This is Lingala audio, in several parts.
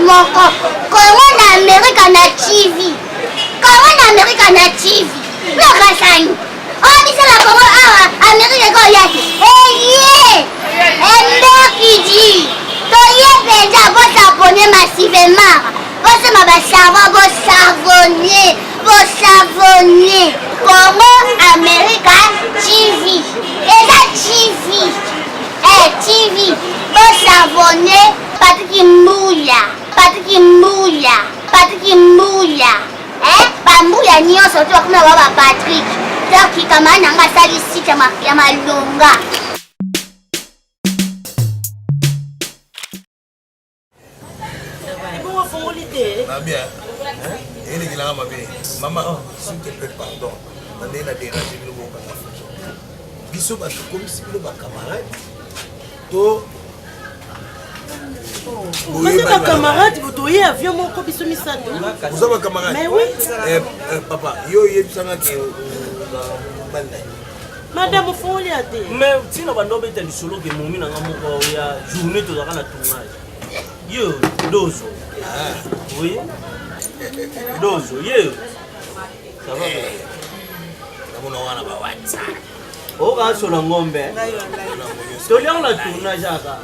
Moko kongo na amerika na tv, kongo na amerika na tv lokasani oyo biso na kongo awa amerika ekoya te. Eye emberkidi toye mpenza, bosabone massivement, bosema basavon, bosavone, bosavone. Congo America TV eza TV, eh, TV, bosavone. Patrik Mbuya, Patrik Mbuya, Patrik Mbuya, eh, bambuya nyonso to bakoma ba ba Patrick. Donc kamara na nga asali site ya malonga. Ebongo afongoli te. Na bien elekelaka mabe. Mama, s'il te plaît, pardon na ndenge na dérange bino. Bokanga foto biso bato komisi bino bacamarade to baza bacamarade, toye avion moko biso misato. Oza bacamarade? Mais oui. Eh, eh, papa, yo oyebisanga ke mobali na ye. Madame, ofongoli ya te. Mais ntina bando obeta lisolo ke momi na nga moko ya journée tozalaka na tournage, ye dozo. Oui, dozo ye, ça va? Namona wana ba WhatsApp. Oyoka sola ngombe toliango na tournage aka.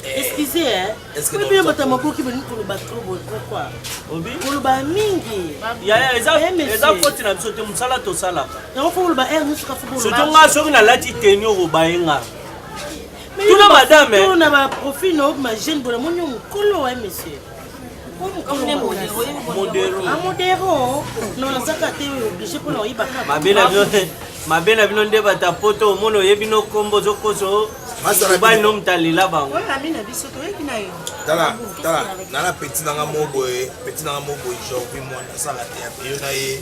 Excusez, hein. Est-ce que Oui, bino bato ya maboki bolingi koloba trop boye, pourquoi? Obi. Koloba mingi. Yaya, eza Eh, monsieur. eza foti na biso te, mosala tosalaka. Yango fo koloba aire nyonso ka fo koloba. Surtout nga, soki nalati teni okobaye nga. Mais tuna yo, madame, eh. to na baprofil na yo ma jeune bona moni yo mokolo, eh, monsieur. Oyo mokolo Modero. Ah, modero. Non, nazaka te obligé mpona oyeba kaka. Mabe na bino, mabe na bino nde bata poto. Omona oyebi no kombo ozokoso. Masala mobali bino. No moto alela bango. Oyo ami na biso toyebi na yo. Tala, tala, nana petit nanga mo boye, petit nanga mo boye, Jorvi mwana asala théâtre, yo na ye.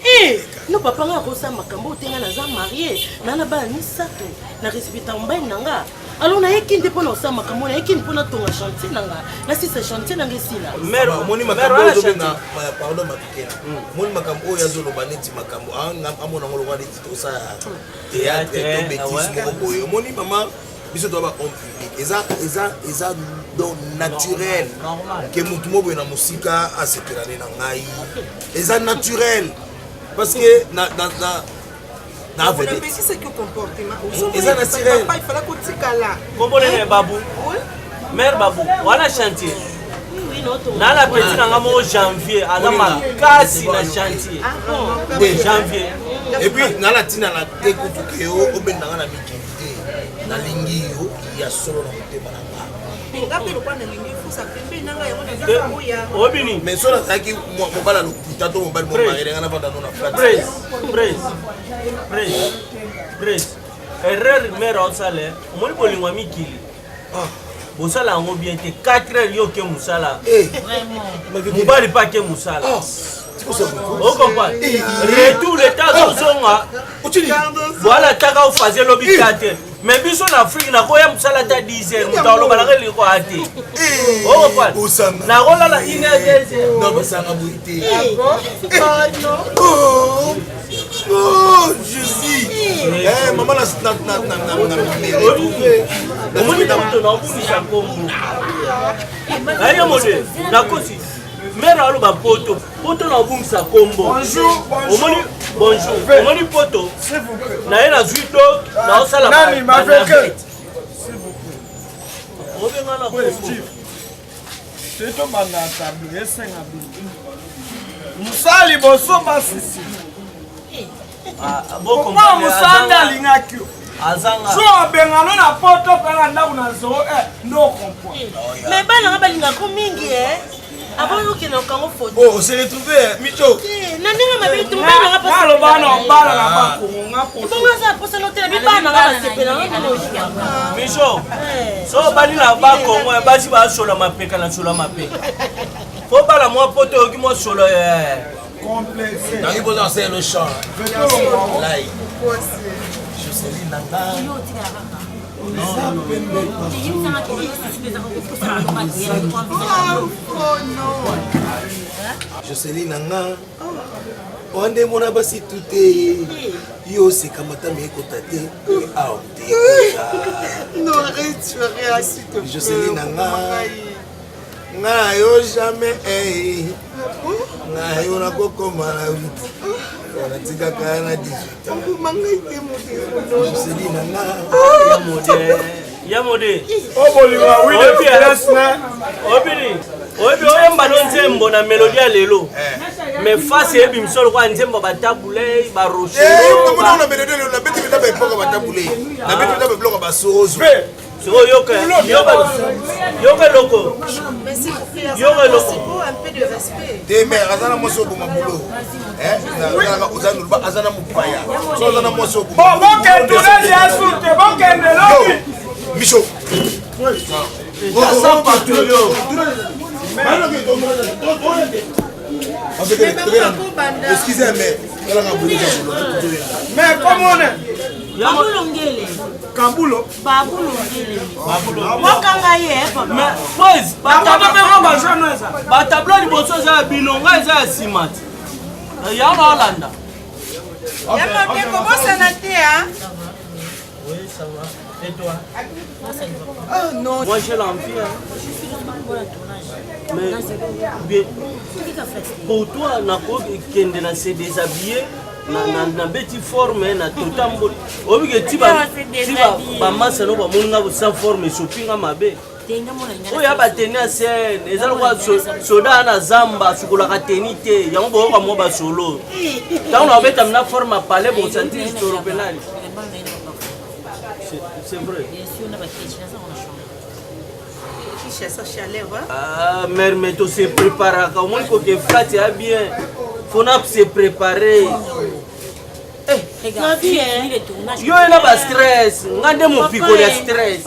Eh, no papa, nga akosala makambo oyo te. Nga naza marie na na bana misato, na respecta mobali na nga. Alors nayeki nde mpona kosala makambo, nayeki nde mpona tonga chantier na nga, nasisa chantier na nga esila. Mère, omoni mère makambo wana oyo ozobenga chantier. Pardon, matukela, omoni makambo oyo azoloba neti makambo amona ngo lokola neti tosala théâtre to Théâtre, bêtise ouais. moko boye. Omoni mama, biso toza ba homme public, eza donc naturel Normal. ke motu mo boye na mosika asepela nde na ngai, eza naturel parce que na vedette. Napekisaki comportement. Eza naturel. Papa, ifala kotikala. Kombo nene babu, mère babu wana chantier. Oui, notonga. Na na petit na nga moko Janvier aza makasi na chantier. Nde. Janvier. Et puis nga na ntina na te kutu ke yo obendanga na mikili te. Nalingi yo ya solo na motema na nga. Nga mpe lokwa nalingi fusa pembeni na ngai, yango naza koya. Oyebi nini? Mais so nazalaki mobali ya lokuta to mobali momarele, nga navanda no na flat. Praise, praise, praise, praise. Erreur mère osala, omoni bolingo ya mikili bosala yango bien te. 4 heures yo oke mosala, Eh, mobali mpe ake mosala. Ah, Ocomprendre? Retour leta azozonga. Otili. Voilà, taka ofaze lobi ta te. Mais biso na Afrique, nakoya mosala ata 10 heures, moto aloba nanga eliko aya te. Ocomprendre? Osanga. Nakolala 1 heure, 2 heures. Non, basanga boye te. Oh, oh, Jésus. Eh, maman, na na retrouvé. Omoni moto naobungisa nkombo naye mode nakosi. Mare aloba poto poto, naobungisa nkombo. Bonjour, bonjour. Omoni, bonjour. Omoni poto S'il vous plaît. naye nazwi dok naosala. Nani, Maveke. S'il vous plaît. Obenga na Oui, kombo. Chief. Tobanda tableau esenga bino. Mosala liboso basisi. Ah, Pourquoi mosala nde alingaki yo? Azanga. So abengano na poto mpe na ndako na zoro nde ocomprendre. Mais bana nga balingako mingi, eh. Avant okende okango photo. Oh, on s'est retrouvé, Micho. Na ndenge mabe te mobali nanga pasi. Naloba na obala na bakongo nga poto. Bongo aza posa no tela bibana nanga basepela nga Micho. So obali na bakongo ya basi basola mapeka na sola mapeka. Fo bala mwa poto oyoki mwa solo eh. Complexe. Nangi boza osala le chant. Lai. Joseline nanga. Joseline nanga oyo nde mona basi tu te yo oseka matama ekota te awa te Joseline nanga nga na yo jamais eh. nga yo nakokoma na 8 natikaka na 18 ans na nga ya mode obolinga obini oyebi oyemba no nzembo na melodi ya lelo eh. mais face eyebi miso lokola nzembo batabulei barocheona melodi lelo nabeti mpenza baepoka batabulei nabeti mpenza babiloko basorozo sikoyo yoka yoka eloko yoka eloko te mais aza na mwasi oboma bulo eh, oza noluba aza na mopaya so aza na mwasi obomabokende lobi miso Excusez mais mais comment Babulongele. Kabulo. Babulongele. Wakanga ye eh, papa. Mais prise, ba tableau ba tableau liboso eza ya bino, ngai eza ya nsima ti. Ya na olanda. Ya mabe kobosana te hein. Oui, ça va. Et toi? Moi, ça ne va pas. Oh non. Moi, j'ai l'envie. Hein. Je suis là pour le tournage. Mais, bien, pour toi, nakokende na se déshabiller nabeti forme na totamboli oyebi ke ti bamasa no bamoni nga sans forme esopi nga mabe oyo ya bateni ya scène eza lokola soda na zamba asukolaka teni te yango boyoka mwa basolo ntango nabeta mina forme ya palais bosanti lisolo penali c'est vrai. Ah, mère mais to se préparaka omoni koke flat ya bien faut na se préparer eh, yo ye na ba stress nga nde mopikoli ya stress.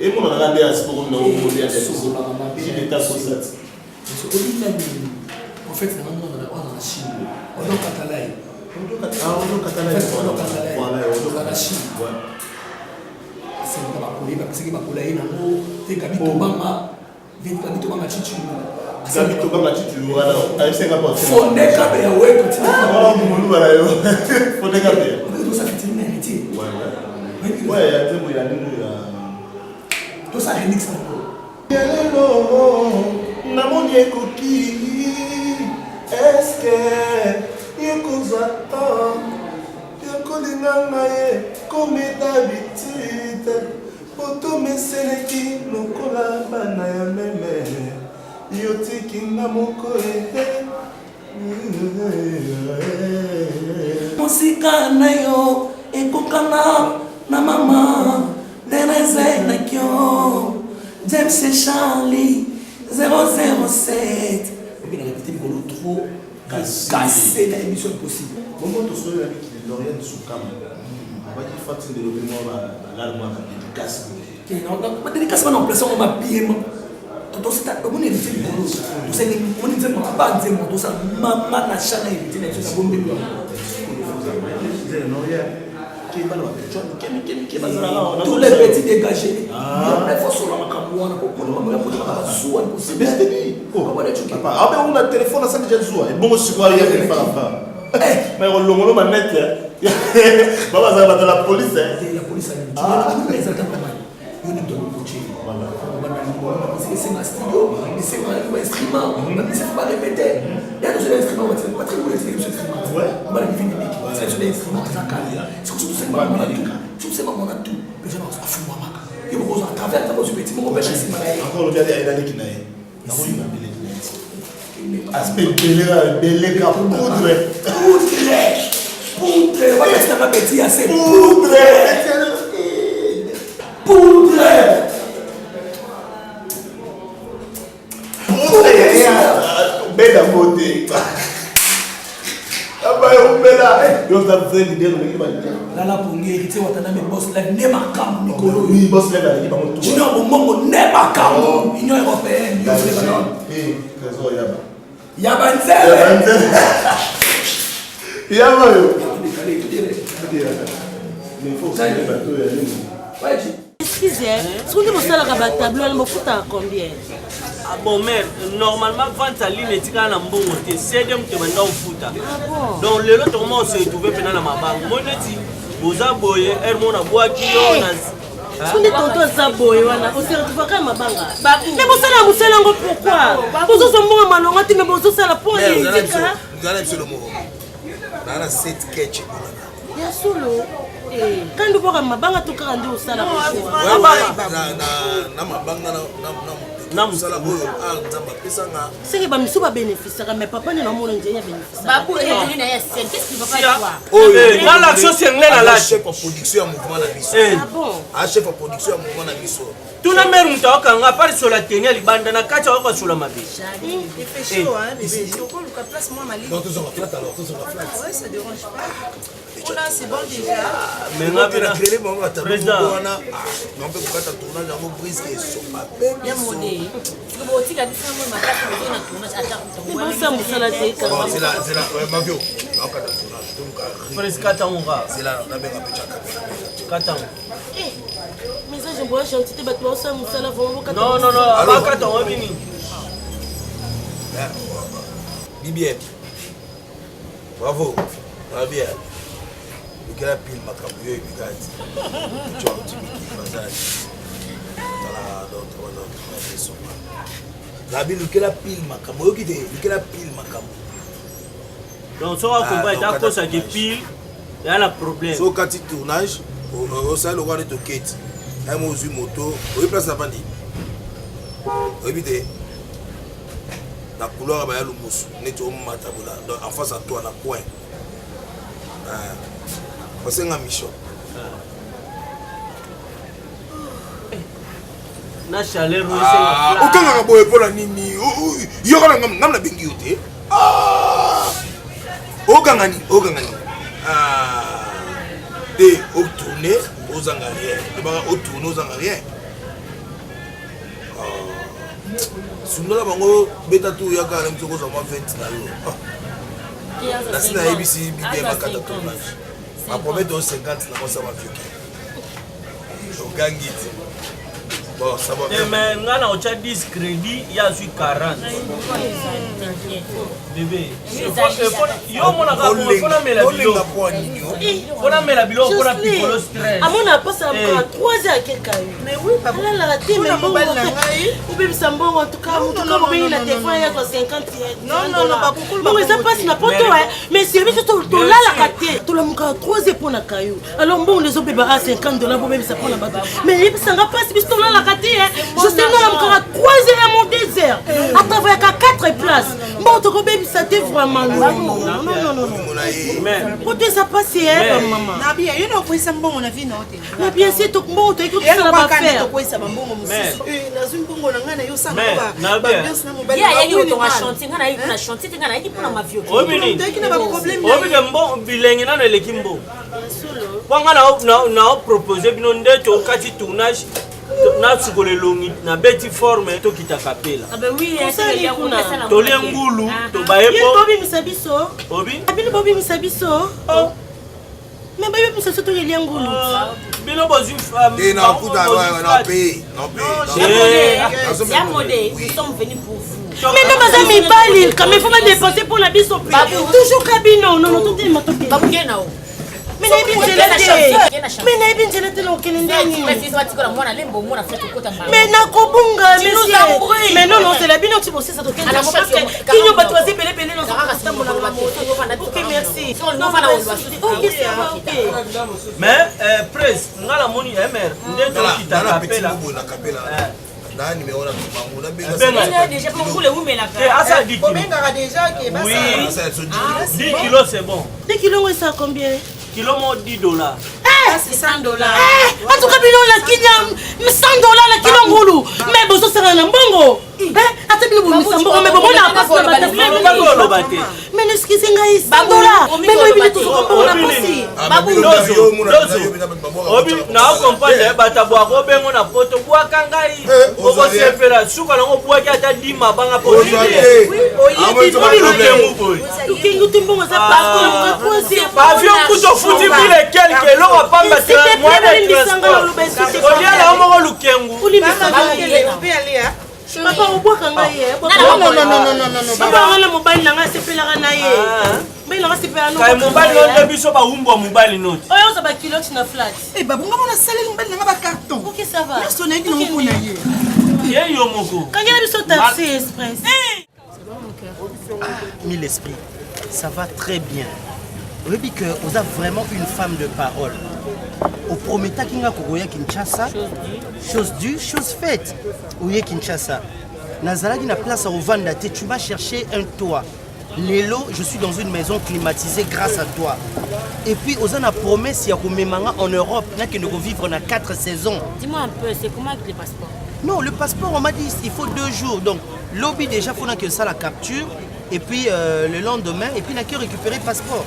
Emonanaka nde ya sipoko na oyebi nani prophète na ngai wana wana na chine odo katalai odo na chine asenga bakole bapesaki bakola ye nango te gabi tobanga gabi tobanga chichi gabi tobanga chichi wana ayebisenga mpo fonde kabe ya weto moluba na yo fonde kabe tosa fitini na héritier ouais ya nzembo ya nini ya tosa remix nango Lelo namoni ekoki eske yekozwa temps ya kolinga ngai comme d'habitude po tomeseleki lokola bana ya meme yotiki nga moko eh. Mosika na yo ekokana na mama Therese na kio James Charlie 007 Obi na répété likolo trop cassé na émission impossible. Bongo tosolola mikili Lauriane Sukama abaki fati ndelobi mwa balale mwa badédicace badédicace bana place yango mabiyema tosita omoni héritier likolo tosali omoni nzembo aba nzembo tosala mama na chana héritier na biso na bombeli yango tous les petits dégagés fosola makambo wana kokoazuwa abe una telefone asali ja zuwa ebongo sikoyo ya farafa mais kolongolo manete babazala bato la police la police yo nde moto akokoche obanda Ba musique esenga studio, esenga ba instrument, ba musique faut ba répéter. Ya tozo ba instrument ba Patrick Boulez biso instrument. Ba la divine biki. C'est sur instrument eza kala. C'est surtout c'est ma mona tout. Surtout c'est ma mona tout. Les gens afungwamaka. Yo bokozwa à travers ntango ozwi petit moko mpe na nsima na ye. Encore lobi ali ayelaki na ye. Nakoyina mbele na ye. Aspect ebele ebele ka poudre. Poudre. Poudre. Bapesaka beti ya se. Poudre. Poudre. Poudre yaya. Bela beauté. Abaye umbela. Yo oza vrai leader oleki ba leader. Lala pongi héritier Watanabe boss live nde makambo mikolo. Oui, boss live aleki bango tout. Junior Bomongo nde makambo. Union européenne. Yo nde bana. Eh, trésor yaba. Yaba nzele. Yaba nzele. Yaba yo. Mais il faut que bateau ya nini. Excuse, soki nde bosalaka batableau wana bofutaka combien? Ah bon mère, normalement vente en ligne etikala na mbongo te, CD moto ebanda kofuta. Donc lelo tokoma kose retrouve mpena na mabango. Moi neti boza boye, heure moko nabwaki yo na Soki nde tonton aza boye wana ose retrouvaka na mabanga. Mais bosala mosala yango pourquoi? Bozozwa mbongo malonga te mais bozosala mpo etika. Nzala biso moko. Na na set ketch ebonaka. Ya solo. Kandi obwaka mabanga to kaka nde osala na mabanga na mosala oyo nzambe apesanga seke bamisu babénéficiaka mais papa nde namona nzei ya chef ya production ya mouvement na biso, a chef ya production ya mouvement na biso. Tuna mare moto akokanga apart sola teni ya libanda na kati akoka sola mabe. Il fait chaud, hein, bébé. Tokoluka place mwa malili. Non, tozonga flat alors, tozonga flat. Ouais, ça dérange pas. Kuna, c'est bon déjà. Mais nga mpe na créer bango ata Président. wana nga mpe kokata tournage yango brisque esopa mpe biso. Bosala mosala te. Bon, zela zela mavio naokata tournage toluka. Presque katango kaka. Zela nabenga mpe chaka. Katango. Message boya gentil te, bato baosala mosala vraiment. Non non non, bakatango bini. BBM. Bravo. Très bien. Lukela pile makambo yo ebikati. Tu as un petit bazali. Tala d'autres wana esoma. Nabi lukela pile makambo oyoki te, lukela pile makambo. Donc soki akomba ete akosaki pile ya na problème. So okati tournage osali lokola neti oketi aye mo ozwi moto oyebi place navandi oyebi te na couloir ya baya lumusu neti omata bola donc en face à toi na coin osenga mission na chaleur. Okangaka boye mpo na nini? Yoka na ngam nabengi yo te. Okanga nini? Okanga nini te? Otourne ozanga rien, lobaka otourne ozanga rien. Sundola bango beta tu yaka na biso kozwa mwa 20 na yo. Nasi nayebisi bibie bakata tournage bapromete o 50 na kosa bavioke ogangi te. Bon, ça va. Eh, mais nga na otya 10 crédit ye azwi 40 bébé. Yo omonaka fo namela biloko, fo namela biloko mpona pikolo stress. Amona apasa mokaka 3 heures akeka yo alalaka te. Mpona mobali na ngai. Obebisa mbongo antuka motuka bobengi na telefone yazwa 50. Non, non, non, bakokulu mbongo eza mpasi na poto. Mais si biso tolalaka te, tolamukaka 3 heures mpo na kayo. Alors mbongo ezobeba a 50 $ bobebisa mpona bato, mais yebisanga mpasi biso tolalaka te. Justin alamukaka 3 heures ya mo 2 heures atravayaka 4 place, mbongo tokobebisa te vraiment. Non non non non, poto eza mpasi bamama. Nabia yo na okweyisa mbongo na vie na yo te. Mais bien sûr, mbongo toyeki kosala baaffaire. Tokweyisa bambongo mosusu, nazwi mbongo na ngai na yo Mais, Nabia. Osala na mobali. Ye ayaki kotonga chantier, ngai nayaki mpona chantier te, ngai nayaki mpona mavioki. Oyebi nini? Toyaki na baproblème. Oyebi ke mbo bilenge nano eleki mbongo mpo nga naopropose bino nde tokati tournage, nasukola elongi, nabeti forme, tokita kapela. Tosali kuna. Tolie ngulu tobaye. Ye po bobimisa biso. Obi bino bobimisa biso, mais bobimisa biso tokelia ngulu. Bino bozwi. Te na okuta na paye na paye. Ya mode, nous sommes venus pour vous. Mais no baza mibali kame fo badépense mpo na biso toujours ka bino nono totelema tokende. Babuke na o. Mais nayebi nzela te, mais nayebi nzela te, nakokende ndeni? Mais nakobunga, monsieur. Mais non, non, c'est la bino ti bosisa tokende, parce que kinyo bato baza ebelebele, nazokotambola na moto. Ok, merci. Ok, ça va, ok. Mais presse nga namoni mr nde tokita kapela. Na kapela na numéro na bango. Te, asa 10 kilo. Obengaka déjà ke Oui. 10 kilos, c'est bon. 10 kilo ngo esa combien? Kilo mo 10 $. 100 $. En tout cas, bino na kinya 100 $ na kilo ngulu, mais bozosaka na mbongo. Ata bino bomisa mbongo, mais bomona mpasi na Olobaki, oloba te. Mais excuse ngai, 100 $, mais boyebi nde tozoka mbongo na posi. Obi na comprendre, bato abwaka obengo na poto, bwaka ngai, okosepela. Suka nango obwaki ata 10 mabanga po lukengu boye. Lukengu te, mbongo eza passeport. Avion kuta ofuti mille quelque, eloko pamba, moyen de transport, oliala yo moko lukengu. Papa, obwaka ngai ye papa, na mobali na ngai asepelaka na ye, mobali na ngai asepelaka. Kai, mobali no nde biso bawumbwa, mobali noti. Oyo oza bakilote na flat. Babonga mona asaleli mobali nanga bacarton. Ok, ça va. Nyonso nayebi nango mpo na ye. Ye yo moko. Kangela biso taxi express. Mille esprits, ça va très bien. Oyebi que oza vraiment une femme de parole. Oprometaki nga kokoya Kinshasa, chose due, chose faite, oye Kinshasa. Nazalaki na place ya kovanda te, tu m'as cherché un toit. Lelo je suis dans une maison climatisée grâce à toi. Et puis oza na promesse ya komema nga en Europe, nakende kovivre na 4 saisons. Dis-moi un peu, c'est comment avec le passeport? Non, le passeport, on m'a dit il faut 2 jours. Donc lobi déjà, faut que ça la capture et puis le lendemain et puis nake récupérer passeport.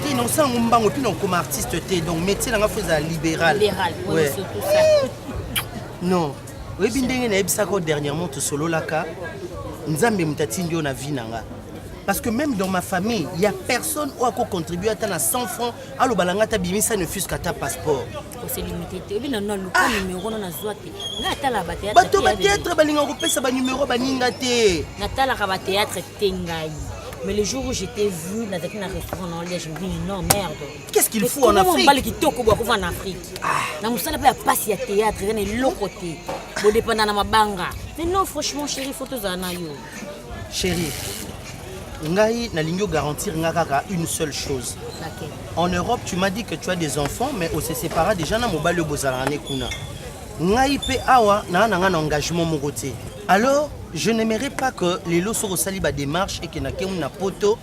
Te, non, sango mbango, et puis non, comme artiste te, donc métier nanga faut ezala libéral. Libéral, ouais, ouais. Surtout ça. Non, oyebi ndenge nayebisaka yo dernièrement, tosololaka, Nzambe moto atindi yo na vie na nga, parce que même dans ma famille, il y a personne oyo akocontribue ata na 100 francs, aloba na nga ata bimisa ne fût-ce qu'ata passeport. Ose limité te, oyebi nano aluka numéro no nazwa te, ngai atalaka bathéâtre. Bato bathéâtre balingaka kopesa banumero baninga te. Natalaka bathéâtre te ngai, mais le jour où j'étais vu, nazalaki na restaurant na olia, je me dis non, merde. Qu'est-ce qu'il faut en Afrique? Mobali kitoko boya kova na Afrique, na mosala mpe ya pasi ya théâtre, eza na eloko te, bodépenda na mabanga. Mais non, franchement chéri, faut tozala na yo. Chéri, ngai nalingi ogarantir nga kaka une seule chose. Laquelle? En Europe, tu m'as dit que tu as des enfants, mais ose sépara déjà na mobali oyo bozalaka ne kuna. Ngai mpe awa naa na nga na engagement moko te. Alors je n'aimerais pas que lelo soki osali badémarche ekendake na poto,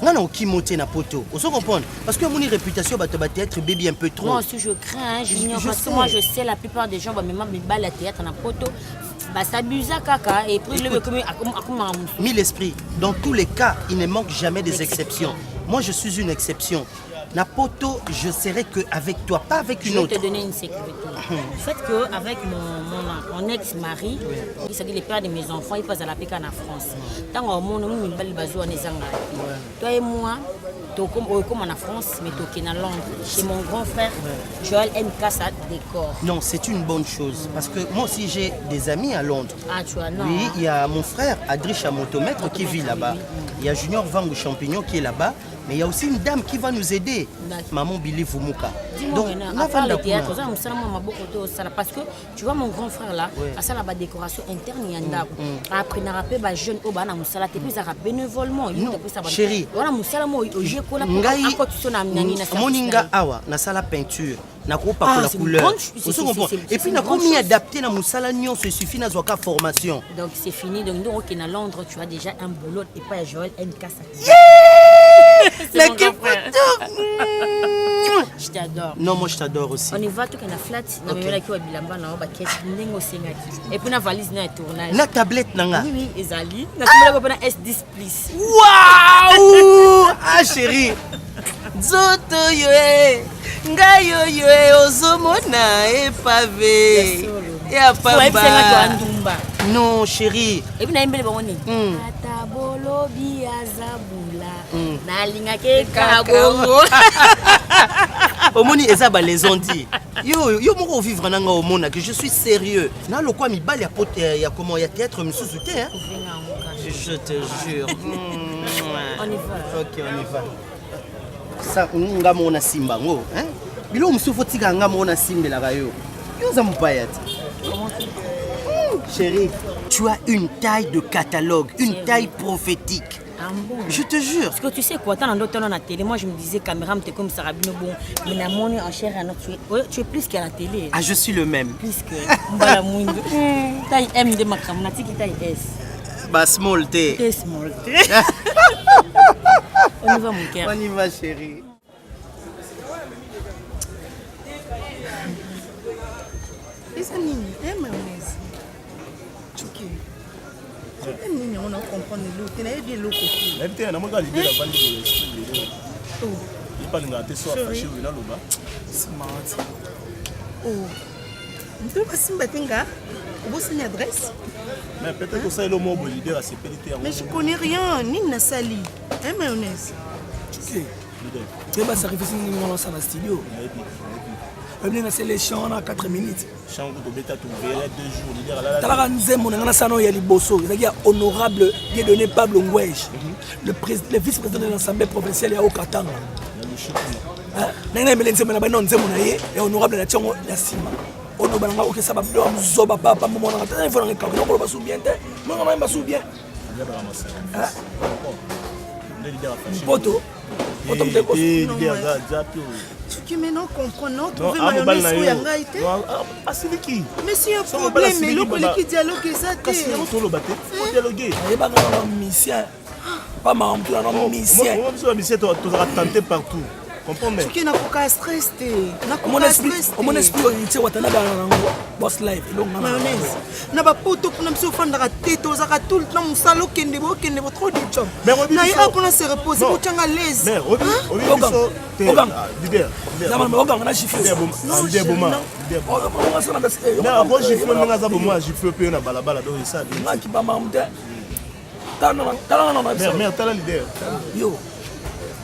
nga na okimo te na poto, ozo comprendre, parce que omoni réputation ya bato ya bathéâtre ebebi un peu trop. Moi aussi je crains, hein, Junior, Je parce que sais. moi je sais, la plupart des gens bamema mibali ya théâtre na poto, basabuza kaka et puis lobi ekomi akomaka mosusu. Mille esprits, dans tous les cas, il ne manque jamais des exceptions. Moi, je suis une exception. Na poto, je serai que avec toi, pas avec Je une vais autre. te donner une sécurité. Le fait qu'avec mon ex-mari, c'est-à-dire le père de mes enfants, il passe à la PK en France. Tant que mon homme, il va Toi et moi, comme en France, mais tu es à Londres, chez mon grand frère, Joël MK, ça décor. Non, c'est une bonne chose. Parce que moi aussi, j'ai des amis à Londres. Ah, tu vois, non. Oui, hein. il y a mon frère, Adri Chamotomètre, qui vit là-bas. Il y a Junior Vangu Champignon qui est là-bas. Mais il y a aussi une dame qui va nous aider. D'accord. Maman Billy Vumuka. Dis-moi Donc, maintenant, à part navanda le théâtre, kuna. oza mosala mwa maboko te osala, parce que tu vois mon grand frère là, asala badécoration interne ya ndako, apprenaka mpe bajeune oyo baa na mosala te, mpe ezalaka bénévolement. Non, chérie. Wana mosala mo oyekola Ngai akotisa na nani na service omoni na nga ye. Awa nasala peinture, nakopakola Ah, c'est une couleur. grande ch- Ozo comprendre? c'est Et puis une grande nakomi chose. adapté na mosala nyonso, il suffit nazwaka formation. Donc c'est fini, donc nous okende na Londres, tu as déjà un boulot epai ya Joël MK. La C'est mon grand frère. Je t'adore. Non, moi je t'adore aussi. On y va, tokende na flat. Namemelaki wa bilamba na yo, bakesi ndenge osengaki, et puis na valise na ya tournage. Na tablette na nga. Oui, ezali, nasomelaki mpe na S10 plus. Waouh! Ah chérie, nzoto yo e, ngai oyo e, ozomona epave ya Oyebisengaki wa pamba. ndumba. Non chérie. Et puis nayembeli bango nini? Ata bolobi aza bula, nalingaki eka bongo. Omoni, eza balaison ti yo, yo moko ovivre na nga, omona que je suis sérieux. Nalokwa mibali ya ya comment, ya théâtre mosusu te, hein? Je te jure. On y va. Ok, on y va. Nga moko nasimba yango. Biloko mosusu fo tika nga moko nasimbelaka yo. Yo oza mopaya te. Chérie, tu as une taille de catalogue, une taille prophétique. Ah bon? Je te jure. Parce que tu sais quoi, tant dans la télé, moi je me disais caméra me comme ça rabino bon, mais na moni en chair tu es, ouais, tu es plus qu'à la télé. Ah, je suis le même. Plus que mbala mwindu. Taille M de makambo na tiki taille S. Bah small T. T small T. On y va mon cœur. On y va chérie. Eza nini? Eh mayonnaise. Chuki. Problème nini yango na comprendre eloko te nayebi eloko te. Nayebi te namoni kaka libela avandi boye esprit lelo. Ye mpe alingaka te so afashe oyo naloba. Smart. Oh. Moto basimba te nga obosani adresse. Mais peut-être osali eloko moko boye leader asepeli te yango. Mais je connais rien nini nasali? Eh mayonnaise. Chuki. Te ba sacrifice nini wana osala na studio. Nayebi. Nayebi nasali chant wana 4 minutes. Talaka nzembo na ngai nasala oyo ya liboso ezalaki ya honorable Dieudonné Pablo Ngwej, le, le vice-président de l'assemblée provinciale ya Haut-Katanga. Ndenge nayembeli nzembo na bino nzembo na ye ya honorable na tiango na nsima oloba na ngai okesa babilo ya zoba papa momonanga te ifo nanga ekauki nakoloba su bien te monanga nayemba su bien mpoto poto mte Soki mais non comprendre non trouver mayonnaise oyo ya ngai te. Asiliki. Mais si un problème eloko eleki dialogue eza te. Kasi yango toloba te. Faut dialoguer. Ayebaka na musicien. Pas makambo tuna na musicien. Biso ba musicien tozalaka tenter partout. Comprends Soki nakoka stress te. Nakoka stress te. Omona esprit oyo Héritier Watanabe azala nango boss live eloko nga na. Mayonnaise. Na ba poto kuna biso ofandaka te tozalaka tout le temps mosala okende bo okende bo trop de job. Na ye akona se reposer botyanga l'aise. Oganga na gifle gifle ndenge aza bomo agifle mpe yo na balabala donc esalakibamamu te talanga tala leader yo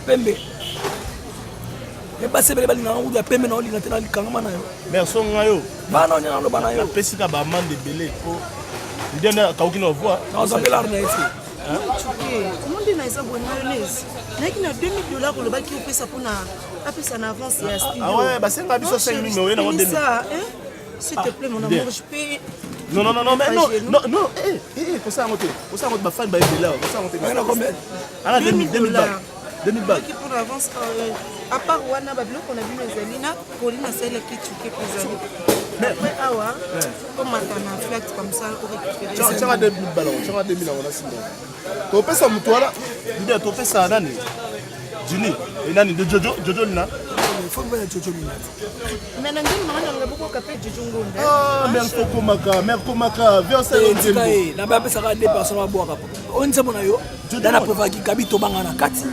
pembe ebasi ebele balingaka kutu ya pembe na olinga te na likangama na yo merci nga yo bana onya naloba na yo napesi ka baamande ebele po leader nde akauki na voi naoza mpe lar na ye te Monde na eza boye mayonnaise nayaki na 2000 dollars olobaki opesa mpona apesa na avance ya studio ah ouais basenga biso 5000 mais oye nango 2000 s'il te plaît mon amour je peux non non non non mais non non non eh eh kosala yango te kosala yango te bafani bayebela kosala yango te ala 2000 balles 2000 balles mpona avance à part wana babiloko na bino ezali na koli nasalelaki cuke mpe ezali après awa komata na flat comme ça orécupérer tianga 2000 balles tianga 2000 yango na simba topesa moto wana leader topesa nani jini nani de jojo jojo lina mais na nzembo nanga nanga bokoka mpe jojo ngonda ah mère kokomaka mère komaka verse nzembo na bapesaka deux personnes babwaka oyo nzembo na yo dana prévaki gabi tobanga na kati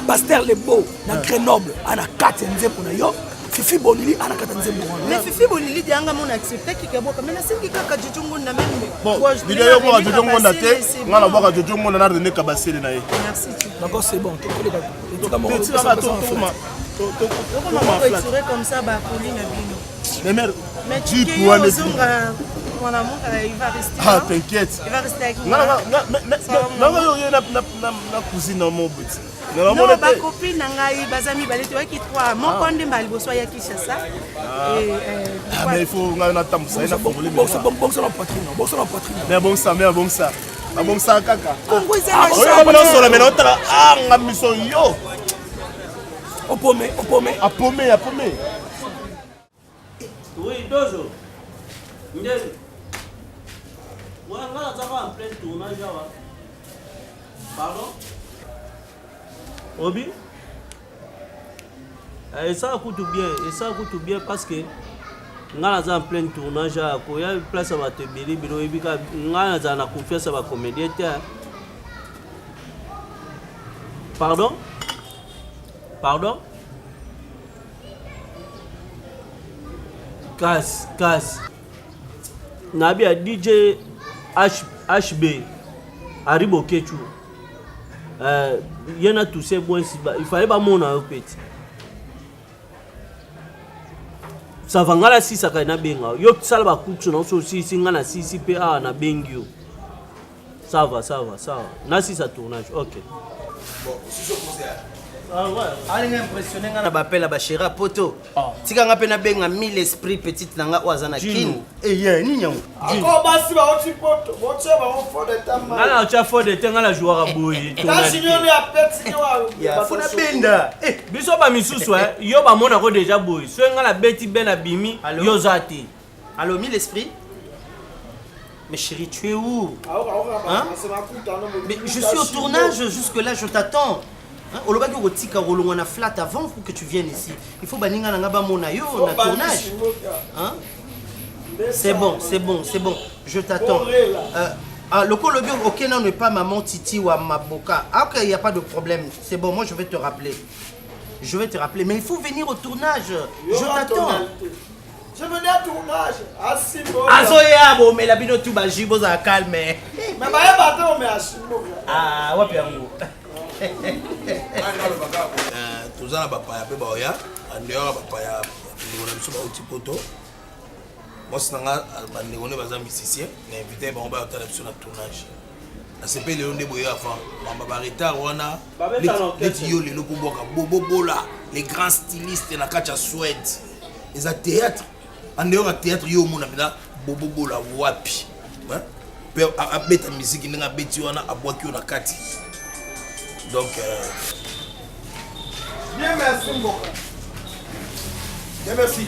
pasteur lebo na grenoble ana kati ya nzembo na yo fifi bolili ana kati ya nzembo wana mais fifi bolili dianga mona acceptaki kabwaka mais nasengi kaka jojo ngonda meme bon video yo bwaka jojo ngonda te nga na bwaka jojo ngonda na rene kabasele na ye merci d'accord c'est bon tokoleka etikaka tokoma tokoma comme ça bakoli na bino mais mère mais tu ozonga mon amour il va rester ah t'inquiète il va rester avec moi nanga yo ye na cousine na mo boti non bacopine na ngai baza mibale toyaki 3 moko nde mbala liboso aya kinshasa mais il faut ngai natambusa ye nafongoli bongisa na poitrine bongisa na poitrine mais bongisa mais bongisa babongisaka kaka oyonasola me naotala anga miso yo opome opome apome apome Oui, dojo. Ndeli. Ouais, nga nazaka en plein tournage awa. Pardon? Obi? Esala kutu bien, esala kutu bien parce que nga naza en plein tournage awa koya place ya bato ebele ebele oyebi kaka nga nazala na confiance ya bacomédien te. Pardon? Pardon? Kasi, kasi. Nabi ya DJ H, HB Harry Boketshu. Euh, ye na Toussaint Bwensi, il fallait bamona yo peti. Ça va nga nasisaka nabenga yo sala bacourse na yo so osilisi nga nasilisi mpe awa nabengi yo. Ça va, ça va, ça va. Nasisa tournage, ok. Bon, osusu okoze ya. Alinga impressionne nga na bapela bashera poto. Tika nga mpe nabenga mille esprit petite na nga oyo aza na kin. Eye nini yango? Ako basi bauti poto, botie bango fond de teint. Nga na otya fond de teint, nga na jouaka boye. Kasi nyono ya peti nyo Ya fo nabenda. Biso ba misusu eh, yo bamonako deja boye. Soki nga nabeti ben abimi, yo oza te. Allo, mille esprit? Mais chérie, tu es où? Hein? Mais je suis au tournage, jusque-là, je t'attends. Hein? Olobaki okotika kolongwa na flat avant pour que tu viennes ici. Il faut baninga na nga bamona yo na tournage. Hein? C'est bon, c'est bon, c'est bon. Je t'attends. Ah, lokolo lobi ok non n'est pas maman Titi ou Maboka. Ah, ok, il n'y a pas de problème. C'est bon, moi je vais te rappeler. Je vais te rappeler. Mais il faut venir au tournage. Je t'attends. Je venais à tournage. Asimbo. Azoya bomela bino tu ba jus bozala calme. Mais bayeba te omela asimbo. Ah, wapi yango? Toza na bapaya mpe baoya andeyaka bapaya ndeko na biso bauti poto mwasi na nga bandeko nde baza musicien na invité bango bayotala biso na tournage nasepeli lelo nde boye avant bamba ba retard wana neti yo lelo kobwaka bobobola les grands stylistes na kati ya Suède eza théâtre andeyoka théâtre yo omona mpenza bobobola wapi mpe abeta miziki ndenge abeti wana abwaki yo na kati donc euh... Bien merci mboka. Bien merci.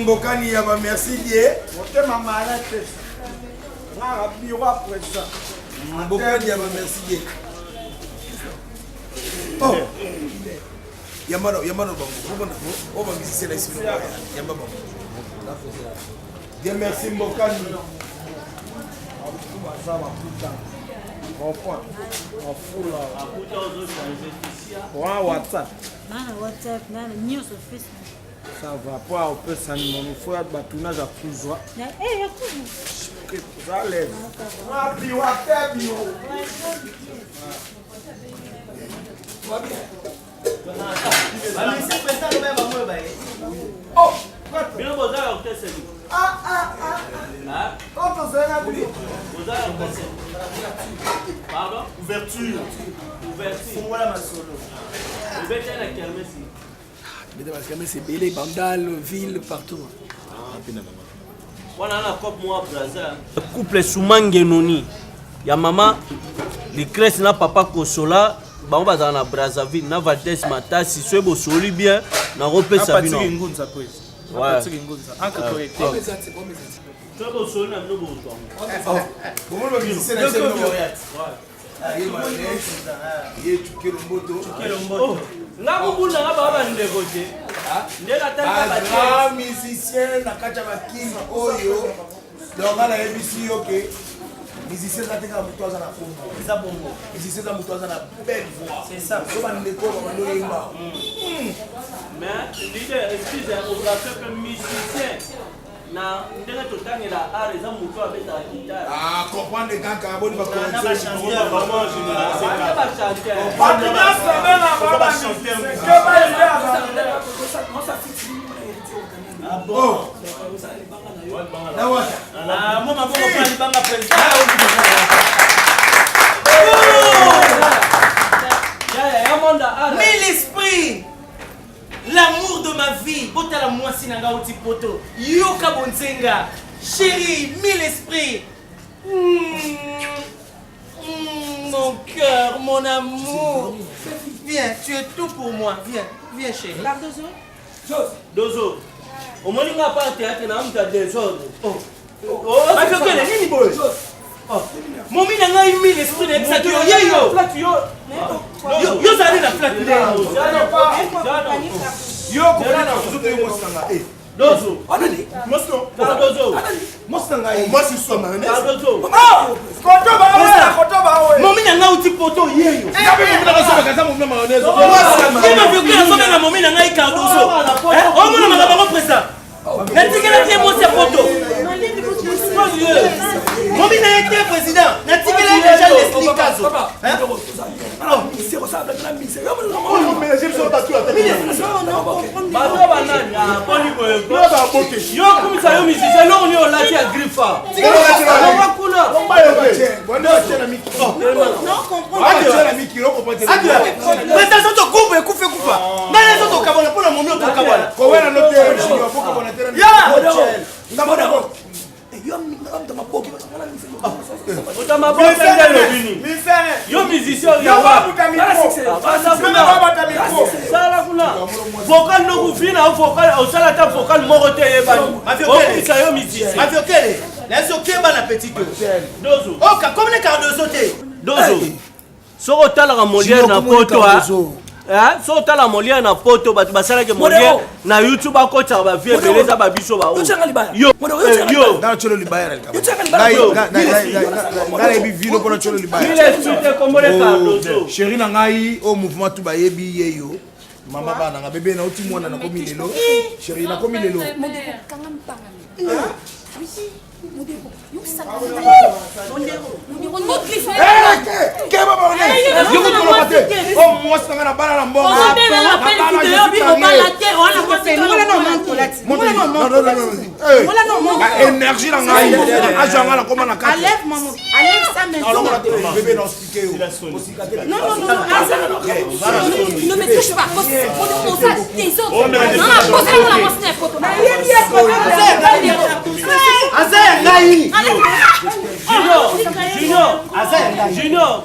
Mbokani ya ba merci die. Motema malade te. Nga bureau ya président. Mbokani ya ba merci die. Oh. Yamba no yamba no bango. Boko na o ba musicien na isino. Yamba bango. Bien merci Mbokani. Baza bakuta. Rond-point. Mafula. Wa WhatsApp. Nana WhatsApp, nana nyonso Facebook. Ça va, po opesa numéro, faut ya ba tournage ya kuzwa. Eh, ya kuzwa. Oza l'aise. Wapi wapi bureau. Bino boza ya orchestre nini? Ah ah ah. Oh, tozala na bino. Boza ya orchestre. Pardon? Ouverture. Ouverture. Fongola masolo. Obeta na kermesse. Beta ba kermesse ebele, Bandal, ville, partout. Wana na cop mwa Brazza. Couple Soumangenoni ya mama Lucrèce na papa Kosola bango bazala na Brazzaville na Valdes Matasi soki bosoli bien nakopesa bino. Patrick Ngunza prise. Patrick Ngunza entre correcteur. Soki bosoli na bino bozwa yango. Bomoni ba musicien na biso ye Chuke Lomboto. Nga kobunda nga baa bandeko te nde natalika ba musicien na kati ya bakini oyo donc nga nayebisi yo ke musicien eza te kaka moto aza na kombo eza bongo musicien eza moto aza na belle voix c'est ça so bandeko babando oyemba. Mais leader, excuse, ozalaka mpe musicien na ndenge totangela art eza moto abetaka guitare. Ah, comprendre kaka boni ba Na ba chanteur. Bana ba chanteur. Bato nyonso benga ba ba musicien. Keba ide Ah bon. Ah, moi maboko mpo na libanga président. Mille esprits. L'amour de ma vie, botala mwasi na nga oti poto. Yoka bonzenga. Chérie, mille esprits. Mon cœur, mon amour. Viens, tu es tout pour moi. Viens, viens chérie. Cardozo? Dozo. Omoni nga pa théâtre na mutu ya désordre. Oh. Bakokele nini boye? Oh. Momi na ngai mille esprit na yebisaki yo ye yo. Yo yo zali na flat nde. Yo komona na susu yo mwasi na nga. Eh. Dozo. Anani? Mwasi no. Dozo. Mwasi na ngai. Mwasi swa mayonnaise. Dozo. Ah! Koto ba we, koto ba we. Momi na ngai uti poto ye yo. Nga pe momi na nga soba kaza momi na mayonnaise. Ye ma vieux azobenga momi na ngai Cardozo. Omona makambo yango président. Natikelaki ye mwasi ya poto. Momi na ye te président. Natikelaki déjà Leslie Kazo. Bato banani boni boye yo kumisa yo musicien eloko nini olati ya griffa. kuna. Président soki groupe ekufa ekufa ngai nazo tokabwana mpo na momi oyo tokabwana Yo musicien sala kuna vocal nokufina vocal osala ata vocal moko te eyebani okisa yo musicien Maviokele nayebi okeba na petit dozo oka komine cardozo te dozo soki otalaka moliere na poto soki otala moliere na poto bato basalaki moliere na youtube akotisaka bavie ebele eza babiso baoyonayebi vino mpona tyolo libayasheri na ngai oyo mouvement tu bayebi ye yo mama bana nga bebe nauti mwana nakomi lelo sheri nakomi lelo keba yokotoloba te o mwasi nanga na bana na mbongoénergie na ngai age yanga nakoma na kati bebe na osike yo Ne me touche pas. Aza ya ngai. Junior, Junior,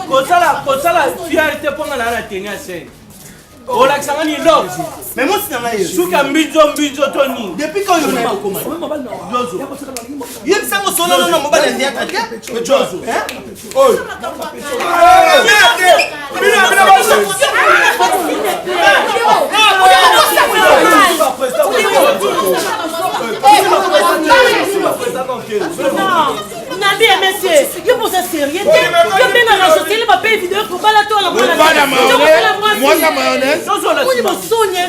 kosala kosala fierté mpo nga naa na teni ya scène olakisa nga ni love mais mwasi na ngai suka mbinzo mbinzo to nini depuis quand yo nayebi okoma yebisango solo na mobali ya théâtre te jozo oyo Nabi ya monsieur, yo posa sérieux te. Yo mpe na rajoteli ba paye vidéo kobala to la mwana mwana mayonnaise. Moni bosoni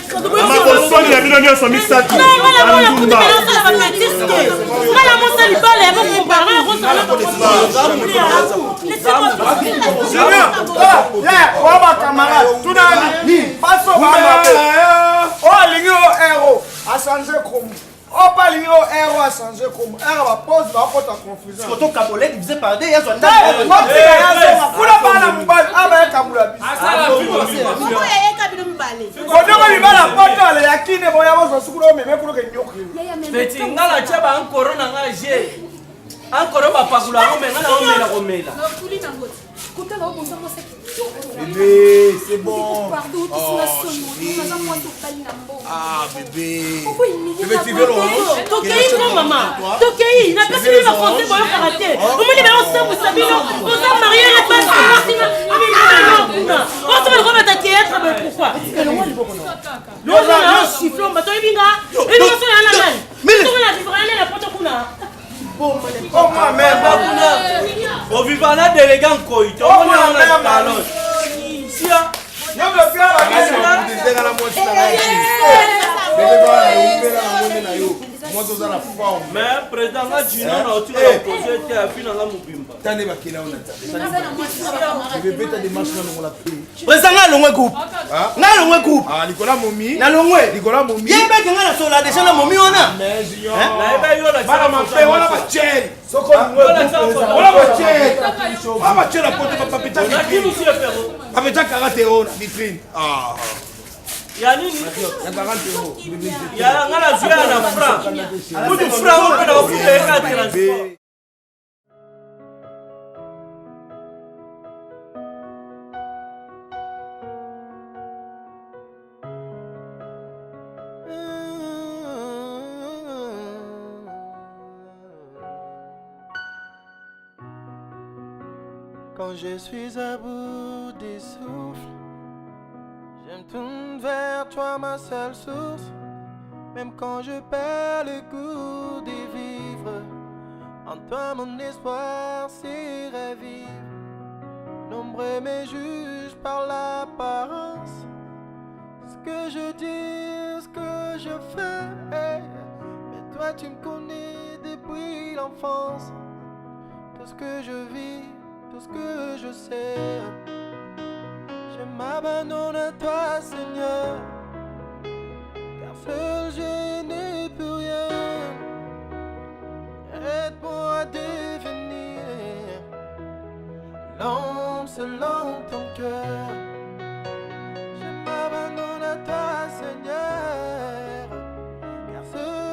bosoni ya bino nyonso misato. Ngala mwana kutu mpe nasala ba bêtise te. Ngala mosa libala ya bokompara ngala kosala Junior, wa ba camarade, tunani, faso ba o alingi o ero, a changer comme. O pa alingi o ero a changer comme. Ero ba pose ba kota confusion. Koto kabole divisé par deux, yazwa ndako. Kuna bana mobali, aba ekamula biso. Kodoko libala poto ale ya kine boya bozo sukulu omeme kulo ke nyoki. Petit nga na tia ba ankoro na nga je. Ankoro bapakula yango me nga na omela komela. Bébé, c'est bon. Pardon, oh, Ah, bébé. Bébé, tu veux l'orange Tokei ko mama. Tokei, napesi bino baconseil boyokaka te. Omoni bango osambwisa bino, oza marie na basi mwasi na mibali kuna. Osomba lokola bata théâtre boye pourquoi? Elongwa liboko na. Loza na siffle bato oyebi nga. Oyebi nga so ya na nani? Soki na vivre na na poto kuna. Kuna oviva na delega nkoi tomonana talon sia mais président nga junior na otika na pose te afi na nga mobimba Président nga alongwe groupe. Nga alongwe groupe. Nicolas Momi. Nalongwe. Nicolas Momi. Ye beke nga nasola déjà na momi wana. Bana mape wana ba chel. Wana ba chel. Wana ba chel na poto bapeta vitrine. Bapeta 40 euros na vitrine. Ah. Ya nini? Ya 40 euros. Ya nga nazwi ya na franc. Kutu franc oyo mpe na kofuta ye kaka transport. Quand je suis à bout des souffles, je me tourne vers toi, ma seule source. Même quand je perds le goût de vivre, en toi mon espoir s'est ravive. Nombreux me jugent par l'apparence. Ce que je dis, ce que je fais. Mais toi tu me connais depuis l'enfance. Tout ce que je vis, tout ce que je sais. Je m'abandonne à toi, Seigneur. Car seul je n'ai plus rien. Aide-moi à devenir. selon ton cœur.